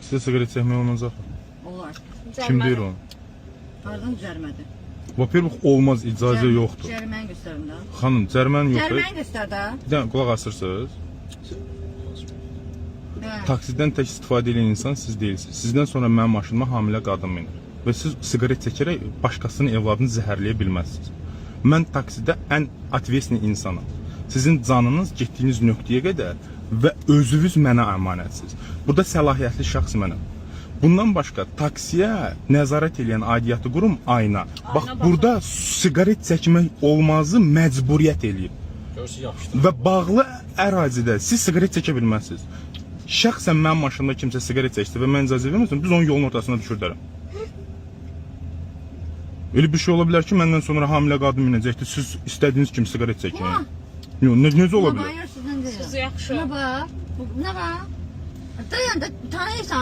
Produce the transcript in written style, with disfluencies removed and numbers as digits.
Taksidə siqaret çəkmək olmaz axı. Olar. Kim deyir onu? Hardan cərimədir? Во-первых, olmaz, icazə yoxdur. Cəriməni göstərim də. Xanım, cərimən yoxdur. Cəriməni göstər də. Bir dənə qulaq asırsınız. Hə. Taksidən tək istifadə edən insan siz deyilsiniz. Sizdən sonra mənim maşınıma hamilə qadın minir. Və siz siqaret çəkərək başqasının evladını zəhərləyə bilməzsiniz. Mən taksidə ən ответственный insanam. Sizin canınız getdiyiniz nöqtəyə qədər və özünüz mənə əmanətsiz. Burada səlahiyyətli şəxs mənəm. Bundan başqa taksiyə nəzarət edən aidiyyatı qurum Ayna. Bax Ayna baxır. burada siqaret çəkmək olmazı məcburiyyət eləyib. Görürsüz yapışdı. Və bağlı ərazidə siz siqaret çəkə bilməzsiniz. Şəxsən mənim maşınımda kimsə siqaret çəksə və mən icazə verməsəm, biz onun yolun ortasına düşürdərəm. Elə bir şey ola bilər ki, məndən sonra hamilə qadın minəcəkdir. Siz istədiyiniz kimi siqaret çəkin. Yox, necə ola bilər? Buna bax, sizdən deyirəm. Siz yaxşı. Buna bax. Buna bax. Dayan da tanıyırsan.